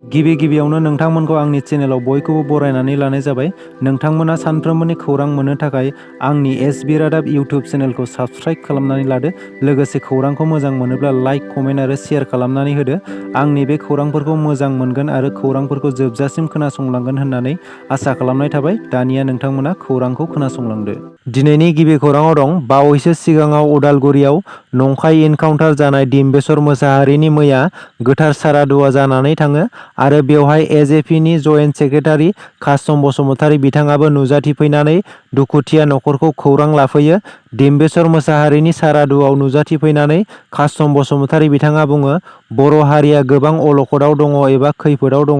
गिबियावनो नोंथांमोनखौ आंनि चेनेलाव बयखौबो बरायनानै लानाय जाबाय। नोंथांमोना सानफ्रोमबोनि खौरां मोननो थाखाय आंनि एसबि रादाब इउटिउब चेनेलखौ साबस्क्राइब खालामनानै लादो। लोगोसे खौरांखौ मोजां मोनोब्ला लाइक, कमेन्ट आरो शेयार खालामनानै होदो। आंनि बे खौरांफोरखौ मोजां मोनगोन आरो खौरांफोरखौ जोबजासिम खोनासंलांगोन होननानै आसा खालामनाय थाबाय। दानिया नोंथांमोना खौरांखौ खोनासंलांदो। दिनैनि गिबि खौराङाव दं। बावैसो सिगाङाव उदालगुरियाव नंखाय इनकाउन्टार जानाय डिम्बेश्वर मोसाहारिनि मैया गोथार सारादुआ जानानै थाङो आरो बेवहाय एजेपिनि जयेन्ट सेक्रेटारि कासम बसुमतारी बिथाङाबो नुजाथिफैनानै दुखुथिया नखरखौ खौरां लाफैयो। डिम्बेश्वर मोसाहारिनि सारादुआव नुजाथिफैनानै कासम बसुमतारी बिथाङा बुङो, बर' हारिया गोबां अलखदाव दङ एबा खैफोदाव दङ।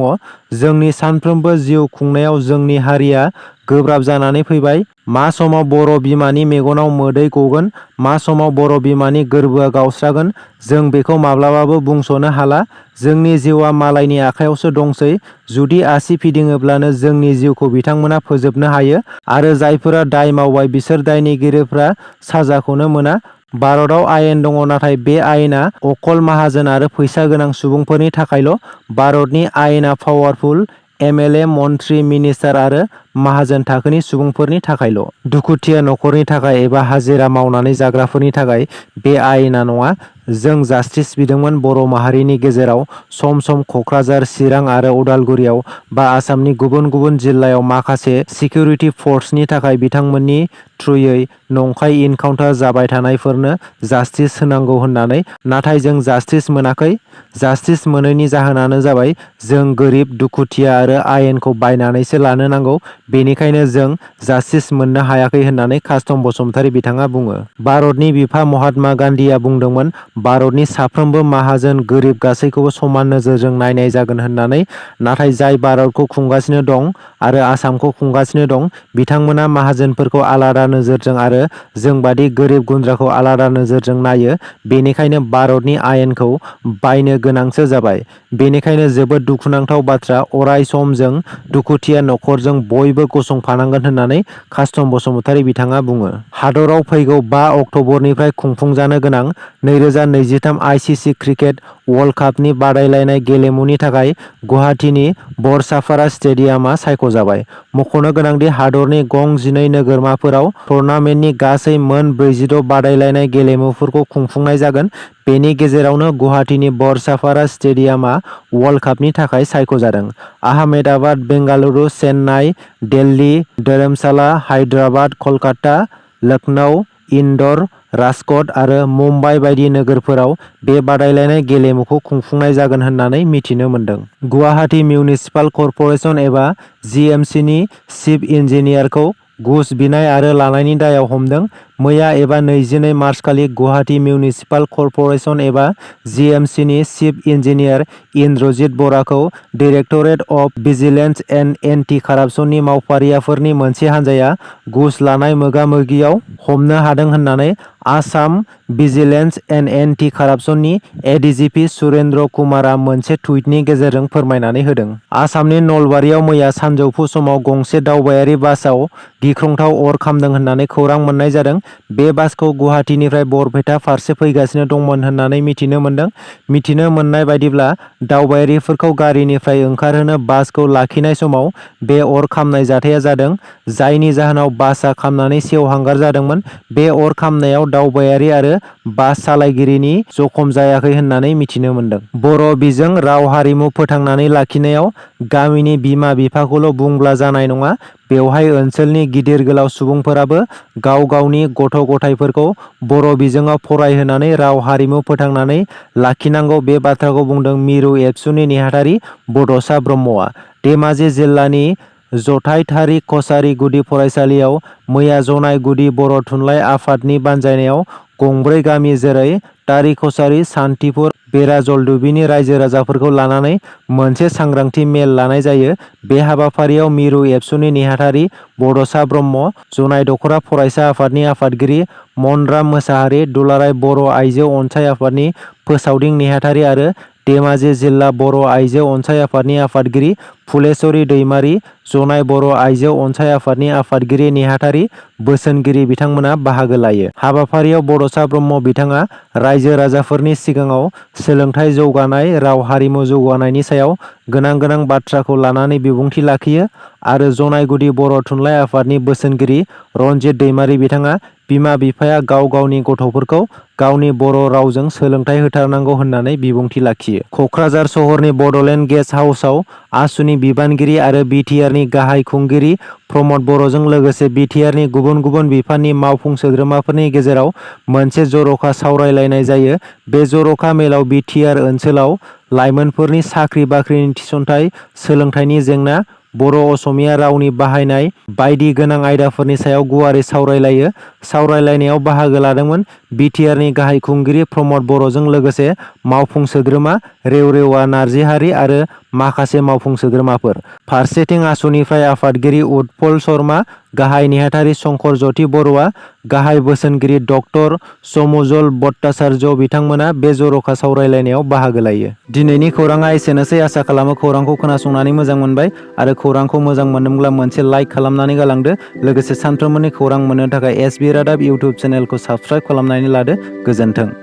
जोंनि सानफ्रोमबो जिउ खुंनायाव जोंनि हारिया गोब्राब जानानै फैबाय। मा समाव बर' बिमानि मेगनाव मोदै गगोन, मा समाव बर' बिमानि गोरबोआ गावस्रागोन, जों बेखौ माब्लाबाबो बुंस'नो हाला। जोंनि जिउआ मालायनि आखायावसो दंसै। जुदि आसि फिदिङोब्लानो जोंनि जिउखौ बिथांमोना फोजोबनो हायो आरो जायफोरा दाय मावबाय बिसोर दायनिगिरिफ्रा साजाखौनो मोना। भारतआव आयेन दङ, नाथाय बे आयेना अकल माहाजोन आरो फैसा गोनां सुबुंफोरनि थाखायल'। भारतनि आयेना पावारफुल एमएलए, मन्त्रि, मिनिस्टार आरो माहाजोन थाखोनि सुबुंफोरनि थाखायल'। दुखुथिया नखरनि थाखाय एबा हाजिरा मावनानै जाग्राफोरनि थाखाय बे आयेना नङा। जों जास्टिस बिदोंमोन। बर' माहारिनि गेजेराव सम सम क'क्राझार, चिरां आरो उदालगुरियाव बा आसामनि गुबुन गुबुन जिल्लायाव माखासे सिकिउरिटि फर्सनि थाखाय बिथांमोननि थ्रुयै नंखाय इनकाउन्टार जाबाय थानायफोरनो जास्टिस होनांगौ होननानै, नाथाय जों जास्टिस मोनाखै। जास्टिस मोनैनि जाहोनानो जाबाय जों गोरिब, दुखुथिया आरो आयेनखौ बायनानैसो लानो नांगौ। बेनिखायनो जों जास्टिस मोननो हायाखै होननानै कासम बसुमतारी बिथाङा बुङो। भारतनि बिफा महात्मा गान्धीआ बुंदोंमोन, भारतनि साफ्रोमबो माहाजोन गोरिब गासैखौबो समान नोजोरजों नायनाय जागोन होननानै। नाथाय जाय भारतखौ खुंगासिनो दं आरो आसामखौ खुंगासिनो दं, बिथांमोना माहाजोनफोरखौ आलादा नोजोरजों आरो जोंबादि गोरिब गुन्द्राखौ आलादा नोजोरजों नायो। बेनिखायनो भारतनि आयेनखौ बायनो गोनांसो जाबाय। बेनिखायनो जोबोद दुखुनांथाव बाथ्रा। अराय सम जों दुखुथिया नखरजों बयबो गसंफानांगोन होननानै कासम बसुमतारी बिथाङा बुङो। हादराव फैगौ 5 अक्ट'बरनिफ्राय खुंफुंजानो गोनां 2023 आइसिसि क्रिकेट वर्ल्ड कापनि बादायलायनाय गेलेमुनि थाखाय गुवाहाटीनि बरसापारा स्टेडियामआ सायख'जाबाय। मख'नो गोनांदि हादरनि गं 12 नोगोरमाफोराव टुर्नामेन्टनि गासै मोन 46 बादायलायनाय गेलेमुफोरखौ खुंफुंनाय जागोन। बेनि गेजेरावनो गुवाहाटीनि बरसापारा स्टेडियामआ वर्ल्ड कापनि थाखाय सायख'जादों। आहमेदाबाद, बेंगालुरु, चेन्नाइ, दिल्ली, धर्मशाला, हायद्राबाद, कलकाता, लखनऊ, इन्दर, राजक'ट आरो मुम्बाइ बायदि नोगोरफोराव बे बादायलायनाय गेलेमुखौ खुंफुंनाय जागोन होननानै मिथिनो मोन्दों। गुवाहाटी मिउनिसिपाल कर्प'रेसन एबा जिएमसिनि चिफ इन्जिनियारखौ घुस बिनाय आरो लानायनि दायाव हमदों। मैया एबा 22 मार्चखालि गुवाहाटी मिउनिसिपाल कर्प'रेसन एबा जिएमसिनि चिफ इन्जिनियार इन्द्रजित बराखौ directorate of vigilance and anti कारापसननि मावफारियाफोरनि मोनसे हानजाया घुस लानाय मोगा-मोगियाव हमनो हादों होननानै आसाम भिजिलेन्स एन्ड एन्टि कारापसननि एडिजिपि सुरेन्द्र कुमारआ मोनसे टुइटनि गेजेरजों फोरमायनानै होदों। आसामनि नलबारियाव मैया सानजौफु समाव गंसे दावबायारि बासआव गिख्रंथाव अर खामदों होननानै खौरां मोननाय जादों। बे बासखौ गुवाहाटीनिफ्राय बरपेटा फारसे फैगासिनो दंमोन होननानै मिथिनो मोन्दों। मिथिनो मोननाय बायदिब्ला दावबायारिफोरखौ गारिनिफ्राय ओंखारहोनो बासखौ लाखिनाय समाव बे अर खामनाय जाथाया जादों, जायनि जाहोनाव बासआ खामनानै सेवहांगार जादोंमोन। बे अर खामनायाव दावबायारि आरो बास सालायगिरिनि जखम जायाखै होननानै मिथिनो मोन्दों। बर' बिजों राव हारिमु फोथांनानै लाखिनायाव गामिनि बिमा-बिफाखौल' बुंब्ला जानाय नङा। बेवहाय ओनसोलनि गिदिर गोलाव सुबुंफोराबो गाव गावनि गथ' गथायफोरखौ बर' बिजोङाव फरायहोनानै राव हारिमु फोथांनानै लाखिनांगौ। बे बाथ्राखौ बुंदों मिरु एबसुनि नेहाथारि बड'सा ब्रह्मआ। धेमाजि जिल्लानि जथाइथारि कछारी गुदि फरायसालियाव मैया जनाय गुदि बर' थुनलाइ आफादनि बानजायनायाव गंब्रै गामि जेरै टारी कछारी, सान्थिपुर, बेराजलदुबिनि रायजो राजाफोरखौ लानानै मोनसे सांग्रांथि मेल लानाय जायो। बे हाबाफारियाव मिरु एबसुनि नेहाथारि बड'सा ब्रह्म, जनाय दख'रा फरायसा आफादनि आफादगिरि मन्राम मोसाहारि, दुलाराय बर' आइजो अनसाइ आफादनि फोसावदिं नेहाथारि आरो धेमाजि जिल्ला बर' आइजो अनसाय आफादनि आफादगिरि फुलेस्वरि दैमारि, जनाय बर' आइजो अनसाय आफादनि आफादगिरि नेहाथारि बोसोनगिरि बिथांमोना बाहागो लायो। हाबाफारियाव बड'सा ब्रह्म बिथाङा रायजो राजाफोरनि सिगाङाव सोलोंथाइ जौगानाय, राव हारिमु जौगानायनि सायाव गोनां बाथ्राखौ लानानै बिबुंथि लाखियो आरो जनाय गुदि बर' थुनलाइ आफादनि बोसोनगिरि रनजित दैमारि बिथाङा बिमा बिफाया गाव गावनि गथ'फोरखौ गावनि बर' रावजों सोलोंथाइ होथारनांगौ होननानै बिबुंथि लाखियो। क'क्राझार सहरनि बड'लेण्ड गेस्ट हाउसआव आसुनि बिबानगिरि आरो बिटिआरनि गाहाय खुंगिरि प्रमद बर'जों लोगोसे बिटिआरनि गुबुन बिफाननि मावफुं सोद्रोमाफोरनि गेजेराव मोनसे जर'खा सावरायलायनाय जायो। बे जर'खा मेलाव बिटिआर ओनसोलाव लाइमोनफोरनि साख्रि बाख्रिनि थिसनथाइ, सोलोंथाइनि जेंना, बर' असमिया रावनि बाहायनाय बायदि गोनां आयदाफोरनि सायाव गुवारै सावरायलायो। सावरायलायनायाव बाहागो लादोंमोन बिटिआरनि गाहाय खुंगिरि प्रमद बर'जों लोगोसे मावफुं सोद्रोमा रेवरेवा नार्जारी आरो माखासे मावफुं सोद्रोमाफोर। फारसेथिं आसुनिफ्राय आफादगिरि उत्पल शर्मा, गाहाय नेहाथारि शंकर ज्योति बर'आ, गाहाय बोसोनगिरि डक्टर समुजल भट्टाचार्य बिथांमोना बे जर'खा सावरायलायनायाव बाहागो लायो। दिनैनि खौराङा एसेनोसै। आसा खालामो खौरांखौ खोनासंनानै मोजां मोनबाय आरो खौरांखौ मोजां मोनदोंब्ला मोनसे लाइक खालामनानै गालांदो। लोगोसे सानफ्रोमबोनि खौरां मोननो थाखाय एसबि रादाब इउटुब चेनेलखौ साबस्क्राइब खालामनानै लादो। गोजोन्थों।